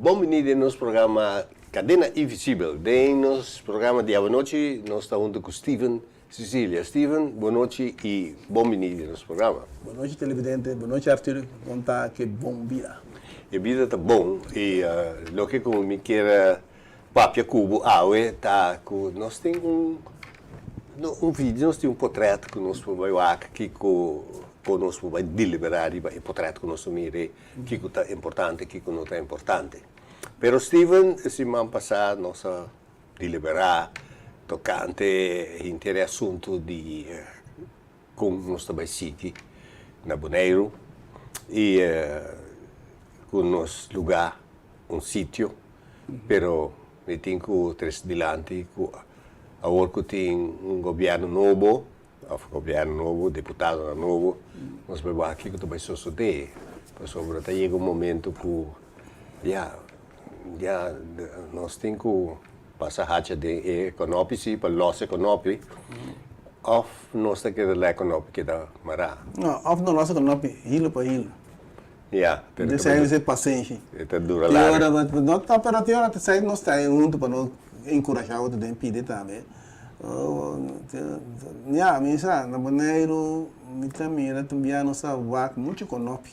Bon bini den nos programa Cadena Invisibel. Den nos programa di awanochi nos ta hunto cu Steven Cecilia. Steven, bon nochi y bon bini den nos programa. Bon nochi televidente, bon nochi Arthur, con ta ke bon bida? E bida ta bon y loke cu mi kier papia cu bo awe ta cu nos tin un un video, nos tin un potret cu nos por bay wak kico con nos por bay delibera riba e potret cu nos ta mira ey, kico ta importante, kico no ta importante. Pero Steven, e siman pasa nos a deliberá tokante henter e asuntu di kon nos ta bai sigui na Boneiru i ku nos lugá un sitio, pero mi tin ku trese dilanti ku awor ku tin un gobièrnu nobo òf gobièrnu nobo, diputadonan nobo, nos bai wak kiko ta bai sosodé, pasobra ta yega un momento ku ya Ya nos tin ku pasa hacha den e konopi si pa los e konopi òf nos ta keda la e konopi keda mará? No, òf no los e konopi hilo pa hilo. Ya, pero ta bai dura. Pasenshi. E ta dura largu. No ta, pero tin ora ta esei nos ta huntu pa nos enkurashá otro den pidi tambe. Ya, mi sa, na Boneiru mi ta mira tur bia nos ta wak muchu konopi.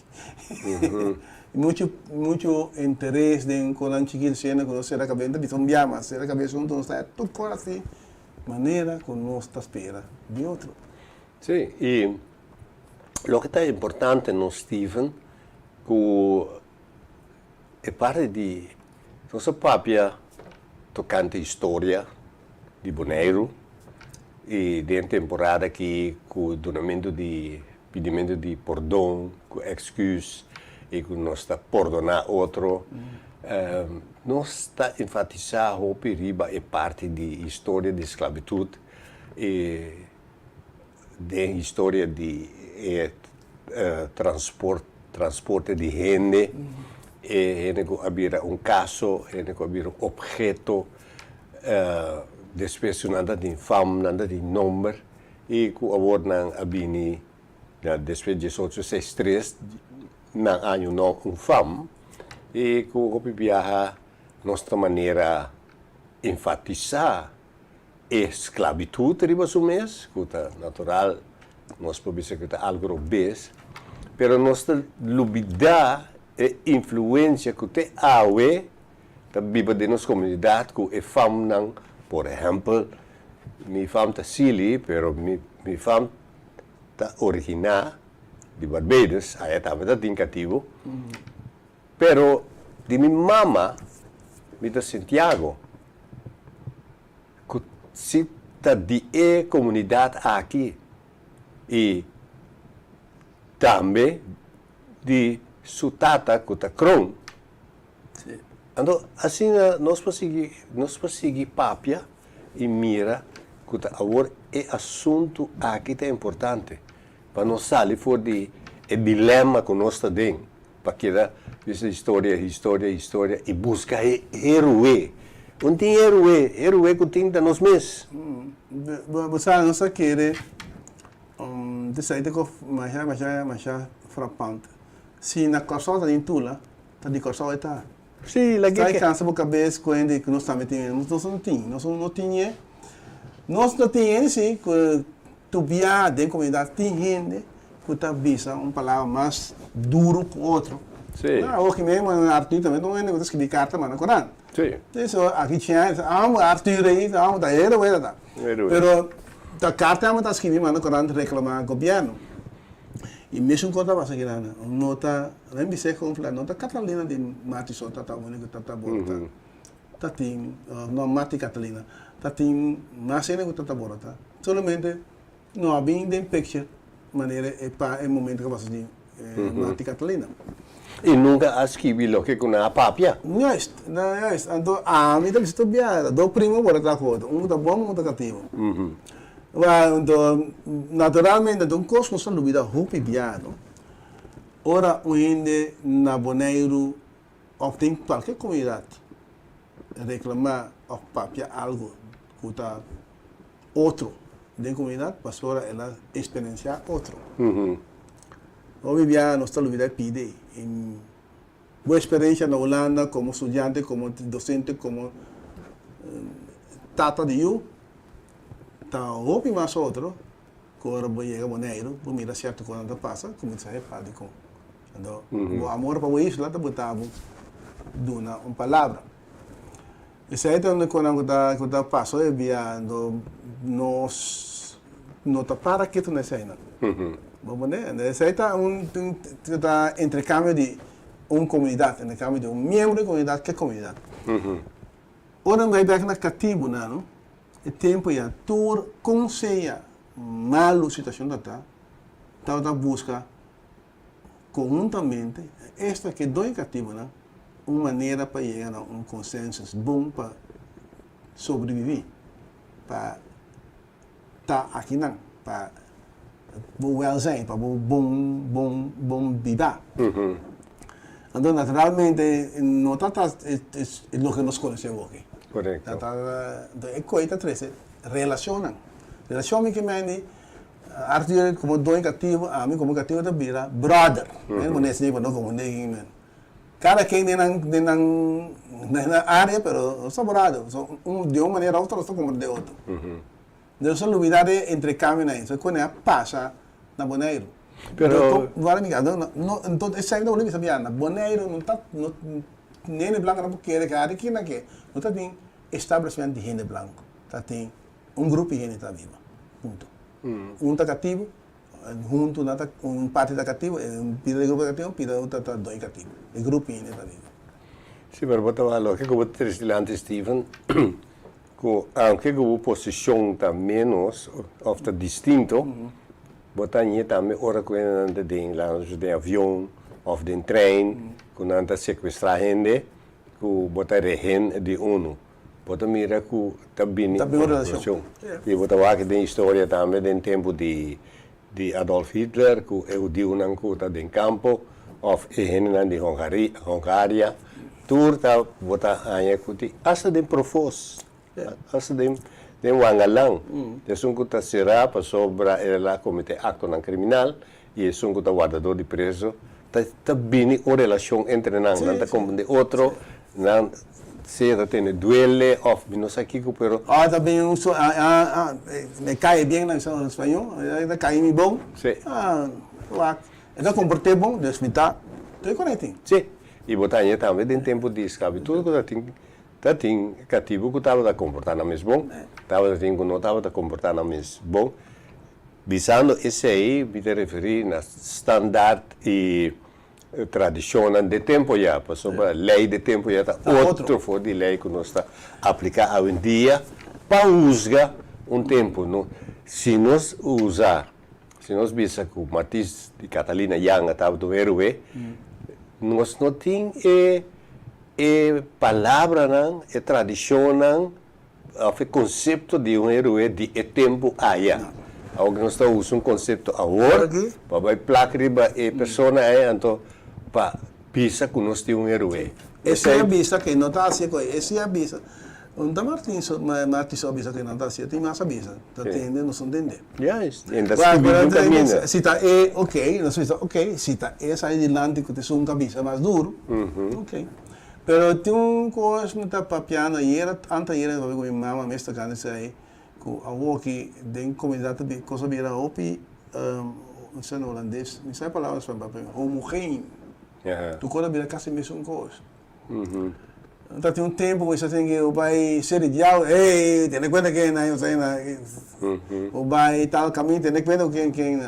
Muchu muchu interes den konan chikito siendo ku nos sera kabes no ta bisa un bia mas sera kabes huntu nos ta tur kos asi manera ku nos ta spera di otro. Sí, i loke ta importante no Steven ku e parti di nos a papia tokante historia di Boneiru i den temporada aki ku dunamentu di Pidimentu di pordon ku èksküs i ku nos ta pordoná otro. Nos ta enfatisá hopi riba e parti di historia di sklabitut i den historia di e transporte di hende, e hende ku a bira un kaso, hende ku a bira un opheto, despues ku nan ta tin fam, nan ta tin nomber. I ku awor nan a bini na despues diesocho seis tres nan año no un fam i ku hopi biaha nos ta manera enfatisá e sklabitut riba su mes ku ta natural nos por bisa ku ta algu robes pero nos ta lubidá e influensia ku te awe ta biba den nos komunidat ku e famnan por ehèmpel Mi fam ta Sili, pero mi mi fam ta originá di Barbados, aya tambe ta tin katibu, pero di mi mama mi ta Santiago, ku si ta di e komunidat aki i tambe di su tata ku ta Kroon. Anto asina nos por sigui nos por sigui papia i mira ku ta awor e asuntu aki ta importante pa nos sali for di e dilema ku nos ta den pa keda bisa historia historia historia i buska e heroe. Un tin heroe, heroe ku tin ta nos mes. Bo sa nos a kere esei ta masha masha masha frapante si na Kòrsou ta tin tula. Ta di Kòrsou e ta. Sí, lag'é ke. Sai kansa bo kabes ku hende ku nos tambe tin. Nos no tin. Nos no tin e. Nos no tin hende si ku tubia den komunidat tin hende ku ta bisa un palabra mas duru ku otro. Sí. Awoki mesmo Arthur tambe ta un hende ku ta skibi karta manda korant. Sí. So aki Chiang amo Arthur ei amo ta héroe ta ta. Héroe. Pero ta karta amo ta skibi manda korant reklamá gobièrnu. I mesun kos ta pasa kinan. No ta. Nan bis'é kon fla, no ta Catalina di Mati so ta ta úniko ta ta borota. Ta tin, no Mati Catalina, ta tin mas hende ku ta ta borota. Solamente no a bin den picture manera e pa e momento ku a pasa di Mati Catalina. I nunka a skibi loke ku nan a papia. Juist, juist. Anto ami ta bisa tur biaha, do primo borota ku otro, un ku ta bon, un ku ta katibu. Wèl, anto naturalmente un kos ku nos ta lubida hopi biaha no. Ora un hende na Boneiru òf den kualke komunidat reklamá òf papia algu ku ta otro den komunidat, pasobra el a eksperensiá otro. Hopi bia nos ta lubida e pidi i. Bo eksperensia na Hulanda komo studiante, komo dosente, komo tata di yu ta hopi mas otro ku ora bo yega Boneiru, bo mira sierto kosnan ta pasa, kuminsá hepa dikon. Anto bo amor pa bo isla ta bota bo duna un palabra. Esei ta un konan ku ta ku ta pasa hoy bia, anto nos no ta para ketu na eseinan. Bo pone? Esei ta un ta interkambio di un komunidat, interkambio di un miembro di komunidat ke komunidat. Ora mi bai bek na katibunan, e tempu ya tur kon sea malu situashon ta ta, tabata buska konhuntamente, esta ke doño katibunan, un manera pa yega na un konsensus bon pa sobreviví, pa ta akinan, pa bo wèlzijn, pa bo bon bon bon bida. Anto naturalmente no ta ta loke nos konosé awoki. Korekto. Ta ta e koi ta trese relashonnan. Relashon mi ke mende Arthur komo doño katibu, ami komo katibu ta bira bròder. Mi no pone esei pa no konfundí ken men. Kada ken den nan den nan den nan área pero nos ta bròder. So un di un manera òf otro nos ta komprendé otro. Nos a lubidá de interkambionan ei. So kone a pasa na Boneiru. Pero. Wara mi no no enton esei ta wòrdu bisa bia na Boneiru no ta no hende blanku no por kere ke ari kina ke no ta tin establishment di hende blanku ta tin un grupo di hende ta biba huntu. Un ta katibu huntu nan ta un parti ta katibu un pida di grupo ta katibu un pida ta ta doi katibu e grupo di hende ta biba. Si pero bo ta wak loke ku bo ta trese dilanti Steven Ku aunke ku bo posishon ta ménos òf ta distinto, bo ta hañ'é tambe ora ku hendenan ta den, laga nos bisa den avion òf den trein, ku nan ta sekuestrá hende, ku bo ta rehen di unu. Bo ta mira ku ta bini un relashon. I bo ta wak den historia tambe den tempu di di Adolf Hitler ku e hudiunan ku ta den kampo òf e hendenan di Hongaria, tur ta bo ta haña ku tin asta den Profos, asta den den Wangalan, esun ku ta será pasobra el a kometé aktonan kriminal i esun ku ta wardador di preso, ta ta bini un relashon entre nan, nan ta komprendé otro, nan sea ta tene duele òf mi no sa kiko pero. Ah ta bin un so ah ah ah me cae bien nan bisa na spañó, e ta kai mi bon, ah wak e ta komport'é bon dus mi ta estoy con e tin. Sí, i bo ta haña tambe den tempu di sklabitut ku ta tin ta tin katibu ku tabata komportá nan mes bon, tabata tin ku no tabata komportá nan mes bon. Bisando esei mi ta referí na standaard i tradishonnan de tempu ya, pasobra lei de tempu ya ta otro for di lei ku nos ta apliká awendia pa husga un tempu. No, si nos usa, si nos bisa ku Martis di Catalina Janga tabata un héroe, nos no tin e e palabranan, e tradishonnan, Of e konsepto di un heroe di e tempu aya. Awor ku nos ta usa un konsepto awor pa bai plak riba e persona ei, anto pa bisa ku nos tin un heroe. Esei a bisa ku e no ta hasi e Esei a bisa. No ta Martin so, Martin so a bisa ku e no ta hasi. Tin mas a bisa. Ta tende, nos no tende. Juist. En ta skibi di un kaminda. Si ta e, ok. Nos bisa ok. Si ta e sa ei dilanti ku ta esun ku a bisa mas duru, ok. Pero tin un cos mi ta papiando ayera, anteayera mi papia cu mi mama mes tocando esey, cu awoki den comunidad ta cos a bira hopi, mi sa na holandes, mi sa e palabra na spañol pero homogeen, tur cos a bira casi mesun cos. Ta tin un tempo cu mi sa tin cu bay ser di diabel, hey, tene cuenta ken na, bo bay tal caminda, tene cuenta cu ken ken,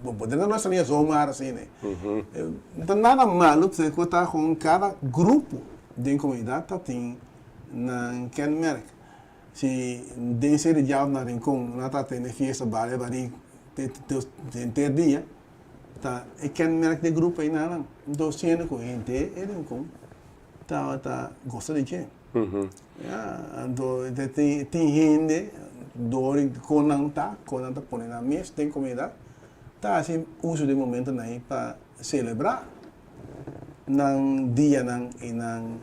Bo por drenta nuestra liña zomaar asina. No ta nada malo pasobra ku ta kon kada grupo den komunidat ta tin nan kenmerk. Si den Seri Diablo na Rincon nan ta tene fiesta balia barí henter dia ta e kenmerk di e grupo ei nan. Enton siendo ku henter e Rincon tabata gosta di dje. Ya, anto tin hende dor di kon nan ta, kon nan ta pone nan mes den komunidat, ta hasi uso di e momentonan ei pa selebrá nan dianan i nan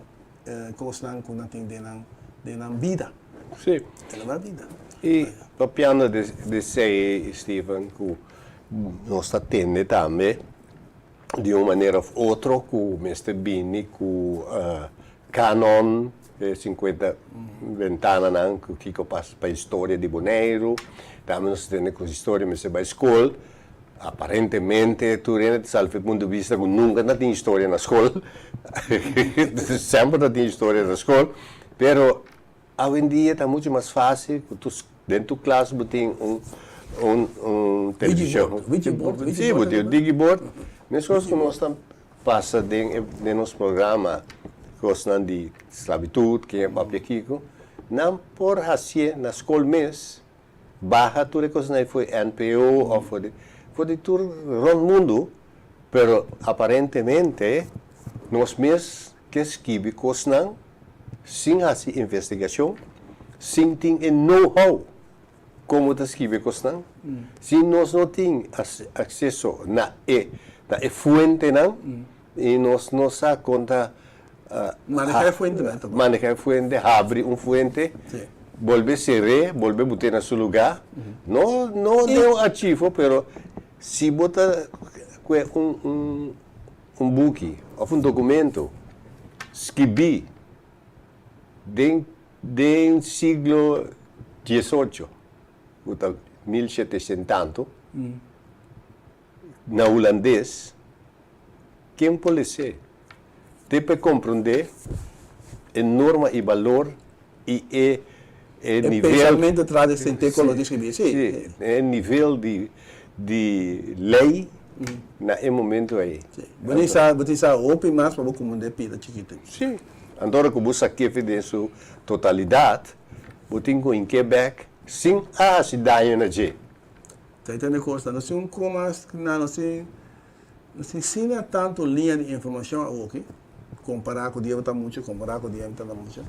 kosnan ku nan tin den nan den nan bida. Sí. Selebrá bida. I papiando di esei, Steven, ku nos ta tende tambe. Di un manera of otro ku mester bini ku kanon, e sinkuenta bentananan ku kiko pasa pa historia di Boneiru. Tambe nos ta tende ku historia mester bai skol. Aparentemente tur hende ta sali for e punto di bista ku nunka ta tin historia na skol. Semper ta tin historia na skol, pero Awendia ta mucho mas fácil ku tu den tu klas bo tin un un un televishon. Digiboard. Sí, bo tin un digiboard. Meskos ku nos ta pasa den e den nos programa kosnan di sklabitut, ken a papia kiko, nan por hasié na skol mes, baha tur e kosnan ei for di NPO òf for di for di tur rònt mundu, pero aparentemente nos mes ke skibi kosnan sin hasi investigashon, sin tin e know-how komo ta skibi e kosnan, si nos no tin akseso na e na e fuentenan i nos no sa kon ta Maneha e fuentenan tambe. Maneha e fuente, habri un fuente, bolbe ser'é, bolbe bot'é na su lugá. No no den un archivo, pero si bo ta kue un un Un buki òf un dokumento skibí den den siglo diesocho, ku ta 1700 tantu, na hulandes, ken por les'é? Te pa e komprondé e norma i balor i e e E nivel. pensamentu tras di sentí ku lo tin skibí, sí. Sí, e nivel di di lei na e momento ei. Sí. Bo tin sa, bo tin sa hopi mas pa bo komprendé pida chikitu. Sí. Anto ora ku bo sak'e den su totalidat, bo tin ku hink'é bèk sin a hasi daño na dje. Ta e tende kos ta. Nos tin un koma na nos tin Nos tin asina tantu liña di informashon awoki, kompará ku dia bo ta mucha, kompará ku dia mi tabata mucha.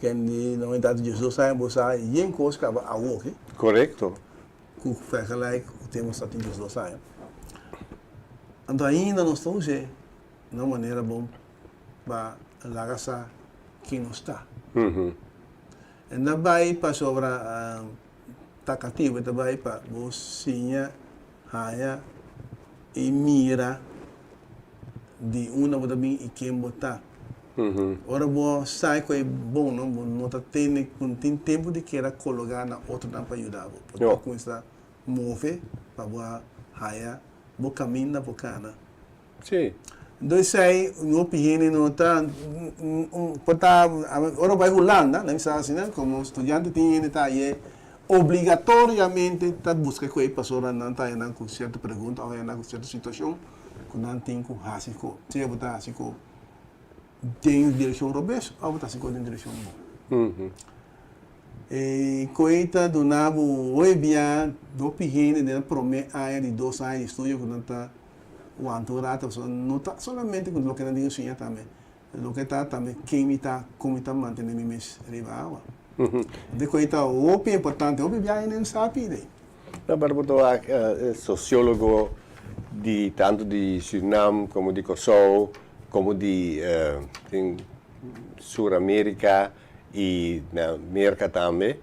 Ken di no mi tata 12 aña bo sa yen kos kaba awoki. Korekto. Ku vergelijk ku tempu nos tatin 12 aña. Anto ainda nos ta us'é na un manera bon pa laga sa ken nos ta. E na bai pasobra ta katibu, e ta bai pa bo siña. Haña i mira di unda bo ta bin i ken bo ta. Ora bo sa ku e bon no, bo no ta tene ku no tin tempu di keda kologá na otronan pa yuda bo. Bo ta kuminsá move pa bo a haña bo kaminda bo kana. Sí. Enton esei hopi hende no ta por ta ora bo bai Hulanda, nan bisa asina, komo studiante tin hende ta haye obligatoriamente ta buska ku e pasobra nan ta haña nan ku sierto pregunta òf haña nan ku sierto situashon ku nan tin ku hasi ku sea bo ta hasi ku den direkshon robes òf bo ta hasi ku den direkshon bon. E koe ta duna bo hopi bia hopi hende den e promé aña di dos aña di estudio ku nan ta Wanta un rato pasobra no ta solamente ku loke nan tin siña tambe, loke ta tambe ken mi ta, kon mi ta mantene mi mes riba awa. Di ku ei ta hopi importante, hopi biaha hende no sa pidi. No, pero bo ta wak e sosiologo di tantu di Surinam komo di Kòrsou komo di Sur Amerika i na Merka tambe,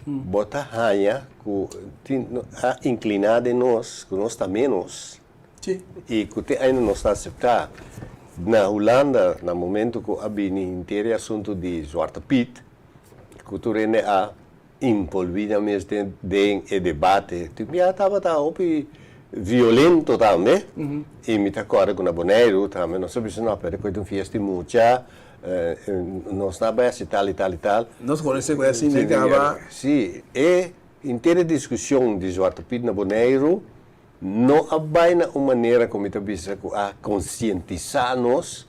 bo ta haña ku tin a inkliná den nos ku nos ta ménos i ku te ainda nos ta aseptá. Na Hulanda, na momento ku a bini henter e asuntu di Zwarte Piet, ku tur hende a involví nan mes den den e debate, tin bia tabata hopi violento tambe, i mi ta kòrda ku na Boneiru tambe nos a bisa no, pero ku e ta un fiesta di mucha, Nos ta bai hasi tal i tal i tal. Nos konosé ku e asina e kaba. Sí, e henter e diskushon di Zwarte Piet na Boneiru no a bai na un manera ku mi ta bisa ku a konsientisá nos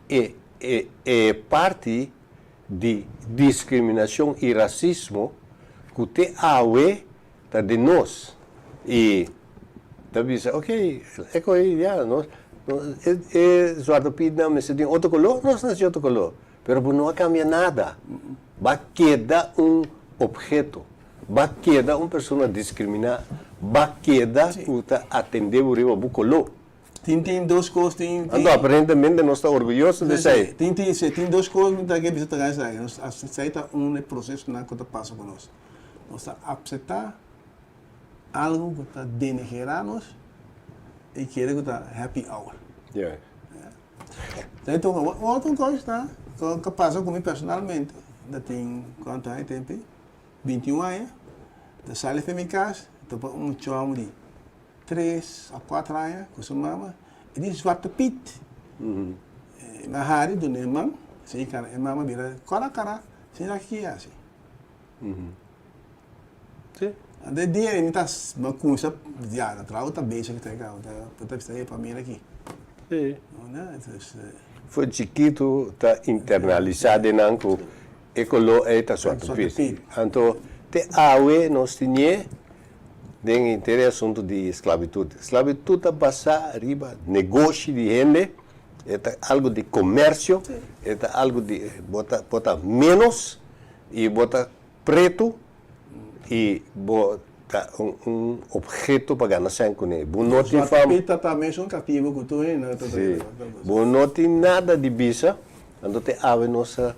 e e e parti di diskriminashon i rasismo ku te awe ta den nos. I ta bisa, ok, e koe ya, nos, e, e Zwarte Pietnan mester tin otro koló, nos ta hasi otro koló. Pero bo no a kambia nada. Bo a keda un obheto, bo a keda un persona diskriminá, bo a keda ku ta atendé bo riba bo koló. Tin tin dos kos tin tin. Anto aparentemente nos ta orguyoso di esei. Tin tin si, tin dos kos mi ta ke bisa tokante esaki. Nos esei ta un di e prosesonan ku ta pasa ku nos. Nos ta apseptá algu ku ta denigrá nos. i kere ku ta happy hour. Enton, otro kos ta ku a pasa ku mi personalmente, ta tin kuantu aña tempu ei? 21 aña, ta sali for mi kas, topa un chòm di tres a kuater aña ku su mama, e di Zwarte Piet. Mi a hari duna e man, si e mama bira kòrda kara, sin sa kiko hasi. Sí. Anto e dia ei mi ta mi a cuminsa ya na trabou ta bezig ta caba ta bo ta bisa epa mira aki. Sí. No entonces. For chikitu ta internalisa den nan cu e color ei ta Zwarte Piet. Anto te awe nos tinié den henter e asunto di sclavitud. Sclavitud ta basa riba negoshi di hende, e ta algo di comercio, e ta algo di bo ta bo ta menos y bo ta pretu y bo ta un obheto pa gana sèn kuné. Bo no tin Zwarte fam. Piet ta ta mesun katibu ku tur hende. Sí. Bo no tin nada di bisa, anto te awe nos a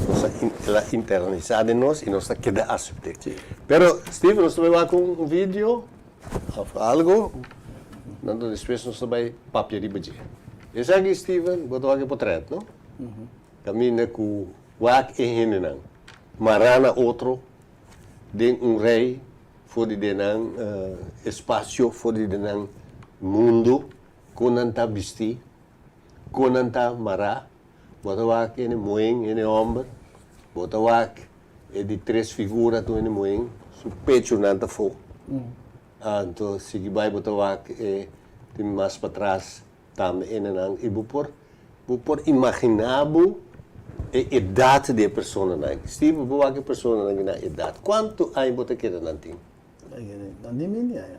nos a el a internalisá den nos y nos ta keda asept'é. Sí. Pero Steven nos ta bai wak un video òf algo, anto despues nos ta bai papia riba dje. Esaki Steven bo ta wak e potrèt no? Kaminda ku Wak e hendenan mará na otro den un rei for di den nan espasio, for di den nan mundu, kon nan ta bistí, kon nan ta mará. Bo ta wak hende muhé, hende hòmber, bo ta wak e di tres figura tur hende muhé, su pechunan ta afó. Anto sigui bai bo ta wak e tin mas patras Tambe hendenan i bo por bo por imaginá bo e edat di e personanan. Si bo por wak e personanan di nan edat, kuantu aña bo ta kere nan tin? Nan tin binti aña.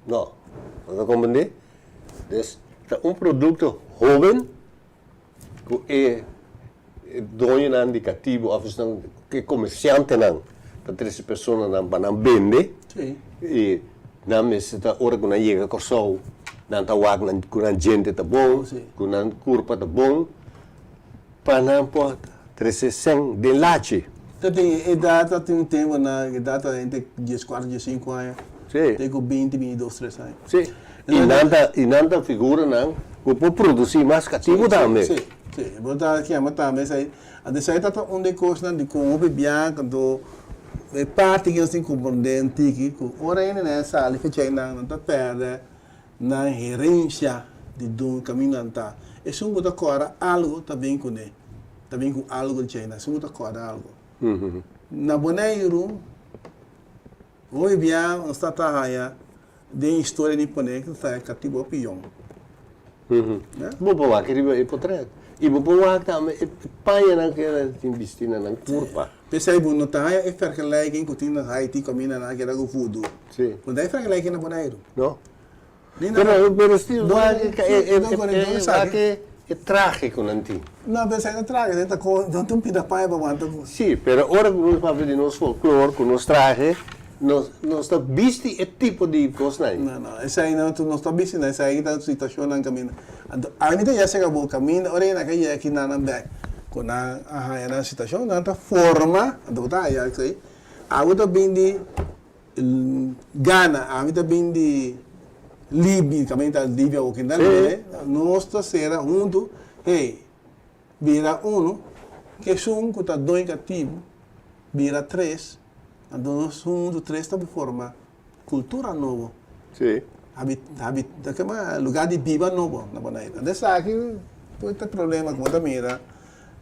No, bo ta komprendé? Dus ta un produkto hóben ku e doñonan di katibu òf esnan e komersiantenan ta trese personanan pa nan bende i nan mester ta ora ku nan yega Kòrsou nan ta wak nan ku nan djente ta bon ku nan kurpa ta bon pa nan por trese sèn den lachi. Ta tin e edat ta tin un tempu na edat ta entre dieskuater diesinku aña te ku binti bintidos tres aña. Sí, i nan ta i nan ta figuranan ku por produsí mas katibu tambe. Sí, sí, bo ta kema tambe esei. Anto esei ta ta un di e kosnan di kon hopi biaha anto e parti ku nos tin komprondé un tiki ku ora hende nan a sali fechei nan nan ta pèrdè nan herensia di dun kaminda nan ta. Esun ku ta kòrda algu ta bin kuné, ta bin ku algu di chei nan, esun ku ta kòrda algu. Na Boneiru hopi biaha nos ta ta haña den historia di pone ku ta katibu hopi yòn. Bo por wak riba e potret i bo por wak tambe e pañanan ku nan tin bisti na nan kurpa. P'esei bo no ta haña e vergelijking ku tin na Haiti kaminda nan a keda ku vudu. Bo no ta haña e vergelijking na Boneiru. No. Pero, pero Steve, wak e e trahe ku nan tin. No, pero esei no trahe, esei ta ko, no tin un pida paña pa wanta ku. Sí, pero ora ku nos papia di nos folklor, ku nos trahe, nos, nos ta bisti e tipo di kosnan ei. No, no, esei no, nos ta bisti nan, esei ta situashonnan kaminda. Anto, ami ta yega bo kaminda, ora nan ka yega aki nan nan bèk, ku nan a haña nan situashon, nan ta forma, anto bo ta haña esei, abo ta bin di Gana, ami ta bin di Libia, kaminda ta Libia awor ki ta Libia, nos ta sera huntu, hey, bira unu, ke esun ku ta doño katibu bira tres, anto nos huntu tres ta forma kultura nobo, lugar di biba nobo na Boneiru. Anto esaki tur ta problema ku bo ta mira.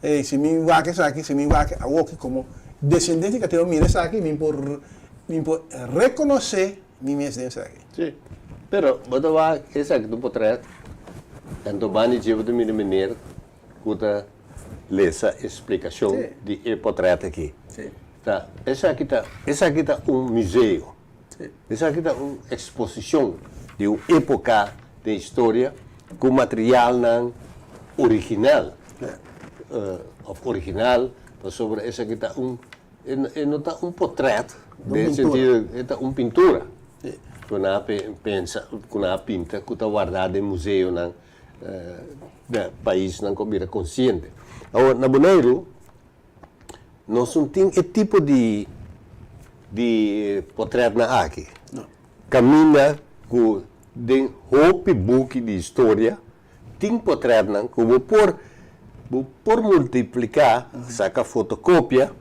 Ey, si mi wak esaki, si mi wak awoki komo desendente di katibu mira esaki, mi por, mi por rekonosé mi mes den esaki. Sí. Pero bo ta wak esaki ta un potret, anto banda di dje bo ta mira meneer ku ta lesa e splikashon di e potret aki. Sí. Ta, esaki ta, esaki ta un museo. Sí. Esaki ta un eksposishon di un époka den historia ku materialnan original. Òf original, pasobra esaki ta un, e no ta un potrèt den sentido, e ta un pintura ku nan a pensa, ku nan a pinta, ku ta wardá den museonan di paisnan ku a bira konsiente. Awor, na Boneiru Nos no tin e tipo di di potretnan aki. Caminda cu Den hopi buki di historia tin potrètnan ku bo por bo por multipliká, saka fotokopia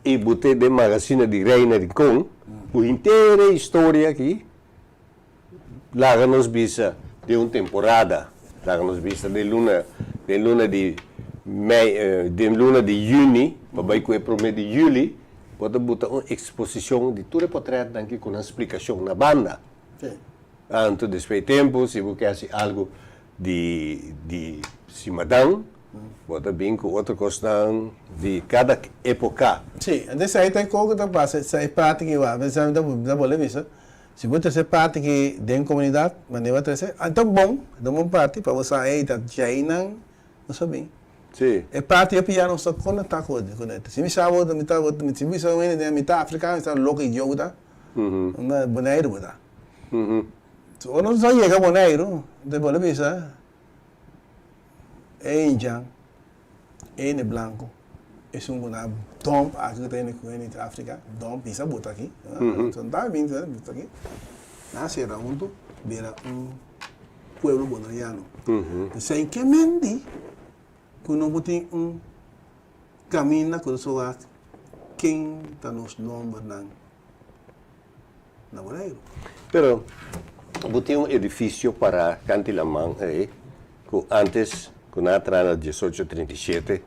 i bot'é den magasina di Reina Rincon ku henter e historia aki. Laga nos bisa den un temporada, laga nos bisa den luna den luna di mei den luna di yüni pa bai ku e promé di yüli bo ta buta un eksposishon di tur e potrètnan aki ku nan splikashon na banda. Anto despues di tempu si bo ke hasi algu di di simadan bo ta bin ku otro kosnan di kada époka. Sí, anto esei ta e kos ku ta pasa, esei parti ki wak, mi ta bolbe bisa. Si bo trese parti ki den komunidat, manera bo a trese, a ta bon, a ta un bon parti pa bo sa ey ta djeinan nos a bin. Sí. E parti hopi ya nos ta konektá ku kuné. Si mi sa bo mi ta si bo bisa un hende den mitad afrikano mi sa loko idiota unda Boneiru bo ta. So ora nos a yega Boneiru, ta bo lo bisa e indjan. Ene blanco, esun cu na dump aki cu ta hende cu hende di Africa, dump bisa buta aki, so ta bin buta aki, nan a cera hunto bira un pueblo boneriano. Esey ke men di cu no por tin un caminda cu ta soba ken ta nos nombernan na Boneiru. Pero bo tin un edificio para kanti laman ei ku antes ku nan a traha na diesocho 37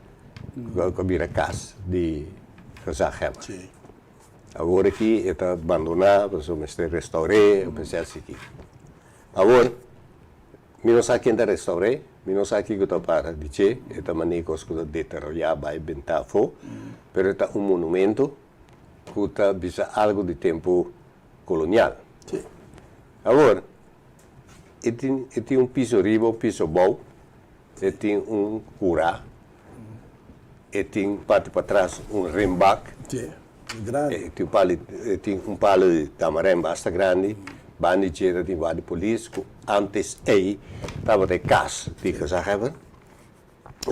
ku a bira kas di gezaghebber. Sí. Awor aki e ta bandoná pasobra mester restaur'é o mester hasi aki. Awor mi no sa ken ta restaur'é, mi no sa kiko ta para di dje, e ta manera kos ku ta deteroyá bai bentá afó, pero e ta un monumento. Ku ta bisa algu di tempu kolonial. Sí. Awor, e tin e tin un piso riba, un piso abou, e tin un kurá, e tin parti patras un renbak. Sí, grandi. E tin un palo e tin un palo di tamarèn basta grandi, banda di dje ta tin wak di polis ku ántes ei tabata e kas di gezaghebber.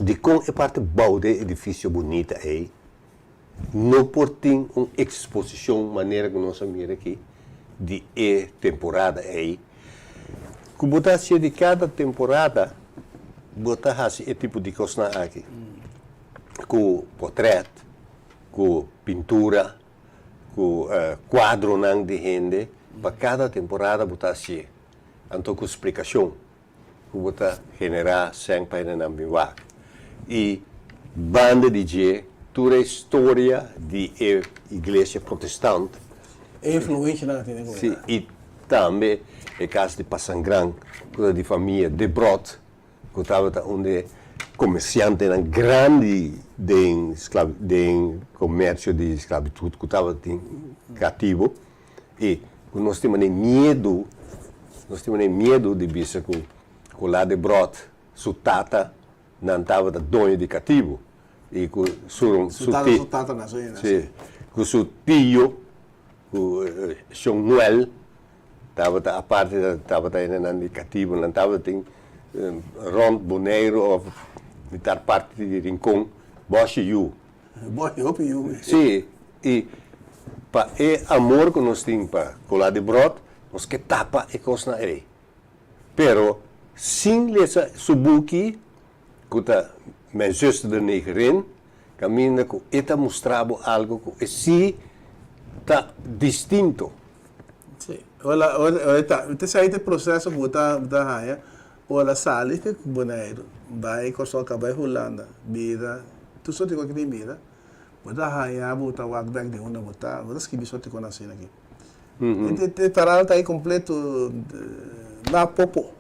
Dikon e parti bou den e edifisio bunita ei no por tin un eksposishon manera ku nos a mira aki di e temporada ei? Ku bo ta hasié di kada temporada bo ta hasi e tipo di kosnan aki, ku potrèt, ku pintura, ku kuadronan di hende, pa kada temporada bo ta hasié, anto ku splikashon. ku bo ta generá sèn pa hendenan bin wak. I banda di dje tur e storia di e iglesia protestant. E influenshanan a tene ku Sí, i tambe e kas di Pasangran ku ta di famia Debrot ku tabata un di e komersiantenan grandi den den komersio di sklabitut ku tabatin katibo. I ku nos tin manera miedu, nos tin manera miedu di bisa ku Colá de Brot su tata nan tabata doño di katibu i ku su Su tata su tata nan su hende si, ku su tio ku Shon Noel tabata aparte tabata hendenan di katibu nan tabatin rònt Boneiru òf mitar parti di Rincon bòshi yu. Bòshi hopi yu. Si, I pa e amor ku nos tin pa Colá di Bròt, nos ke tapa e kosnan ei. Pero sin lesa su buki ku ta Mijn zuster de negerin, kaminda ku e ta mustra bo algu ku e si ta distinto. Sí. Ora, ora, ora ta, ta esei ta e proseso ku bo ta, bo ta haña ora sali di Boneiru, bai Kòrsou, ka bai Hulanda, bira tur sorti kos ki tin bira. Bo ta haña bo ta wak bek di unda bo ta, bo ta skibi sorti kon asina aki. E parada ta ei kompleto na popo.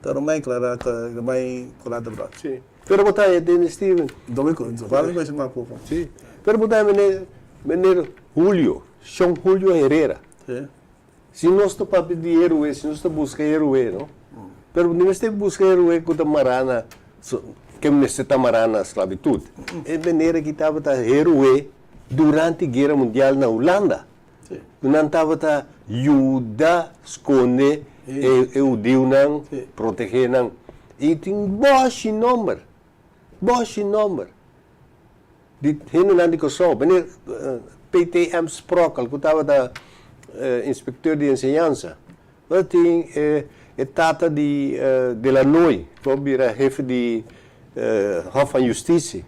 Ta rumai klara, ta rumai kula ta bròt. Sí. Pero bo ta haña Dennis Steven. Domi ku, kwal mi konosi ma popo. Sí. Pero bo ta haña meneer, meneer Julio, Shon Julio Herrera. Sí. Si nos ta papia di heroe, si nos ta buska heroe, no? Pero no mester buska heroe ku ta mará na, ke mester ta mará na sklabitut. E manera ki tabata heroe durante Guera Mundial na Hulanda. Ku nan tabata yuda skonde e hudiunan, protegé nan. I tin bòshi nòmber, bòshi nòmber. Di hendenan di Kòrsou, meneer PTM. Sprokkel ku tabata inspekteur di enseñansa, bo tin e. e tata di Delanoy ku a bira hefe di Hof van Justitie.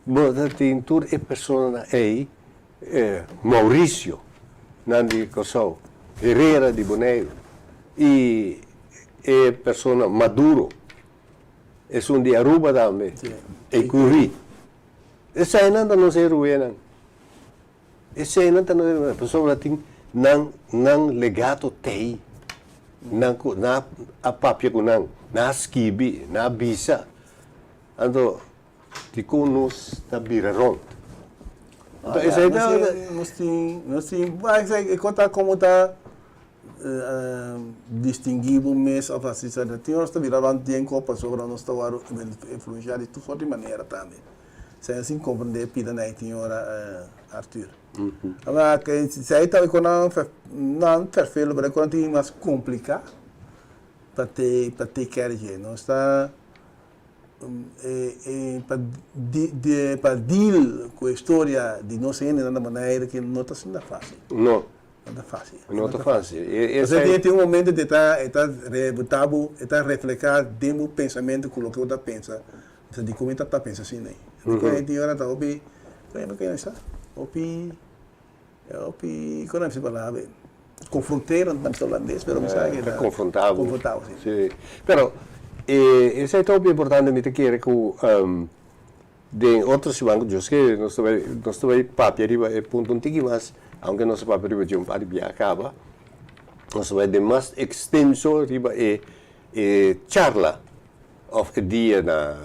Bo ta tin tur e personanan ei, Mauricio nan di Kòrsou, Herrera di Boneiru i e persona Maduro, esun di Aruba tambe, Ecury. Eseinan ta nos heroenan. Eseinan ta nos heroenan pasobra tin nan nan legato t'ei. Nan ku nan a papia ku nan, nan a skibi, nan a bisa. Anto Dikon nos ta bira rond? Anto esei ta. Nos tin, nos tin, e konta komo ta distinguí bo mes òf así sa. Tin ora nos ta bira rond den kos pasobra nos ta wòrdu influensiá di tur sort di manera tambe. Esei sin komprendé pida na e tin ora Arthur. Esei ta e konan nan ferfelu pero e konan tin mas kompliká pa te pa take care dje. Nos ta. Pa pa deal ku e historia di nos hendenan na Bonaire ke no ta asina fásil. No. No ta fásil. No ta fásil. Pasobra tin un momento ku e ta rebotá bo, e ta reflehá den bo pensamentu ku loke bo ta pensa. Bo sa dikon mi ta pensa asina ei. Dikon e tin ora ta hopi, hopi. Hopi, kon a bisa palabra ei? Konfronterend na bisa holandes, pero mi sa ke ta. Konfrontabo. Konfrontabo, si. Si. Pero, esei ta hopi importante, mi ta kere ku den otro siman ku Dios kere nos ta bai, nos ta bai papia riba e punto un tiki mas, aunke nos a papia riba dje un par di bia kaba, nos ta bai den mas ekstenso riba e e charla òf e dia na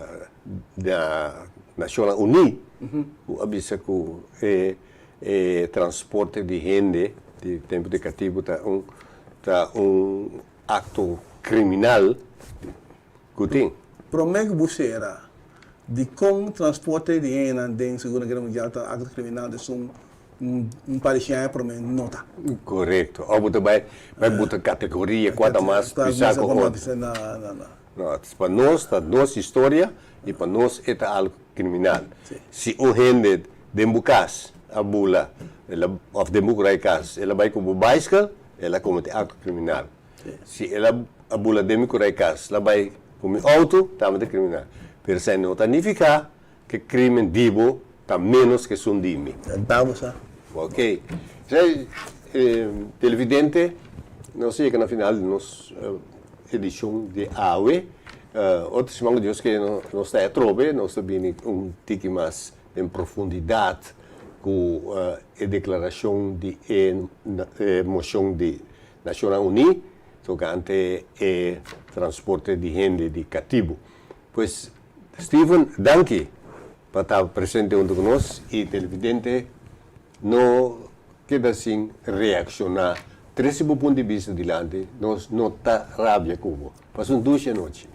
na Nashonnan Uní ku a bisa ku e E transporte di hende di tempu di katibu ta un ta un akto kriminal ku tin. Promé ku bo sera, dikon transporte di hendenan den Segunda Guera Mundial ta akto kriminal esun un par di shen aña promé no ta? Korekto. Òf bo ta bai bai buta kategoria kua ta mas pisá ku otro. No, no, no. No, pa nos ta nos historia i pa nos e ta algu kriminal. Si un hende den bo kas a bula el a òf den bo kurai kas el a bai ku bo baiskel, el a komete akto kriminal. Si el a bula den mi kurai kas, el a bai ku mi outo, tambe ta kriminal. Pero esei no ta nifiká ku e krimen di bo ta ménos ku esun di mi. Ta bo sa. Ok. Esei, televidente, nos a yega na final di nos edishon di awe. Otro siman ku Dios kere nos ta atrobe, nos ta bini un tiki mas den profundidat ku e deklarashon di e moshon di Nashonnan Uní tokante e transporte di hende di katibu. Pues Steven, danki pa ta presente huntu ku nos i televidente no keda sin reakshoná. Trese bo punt di bista dilanti, nos no ta rabia ku bo. Pasa un dushi anochi.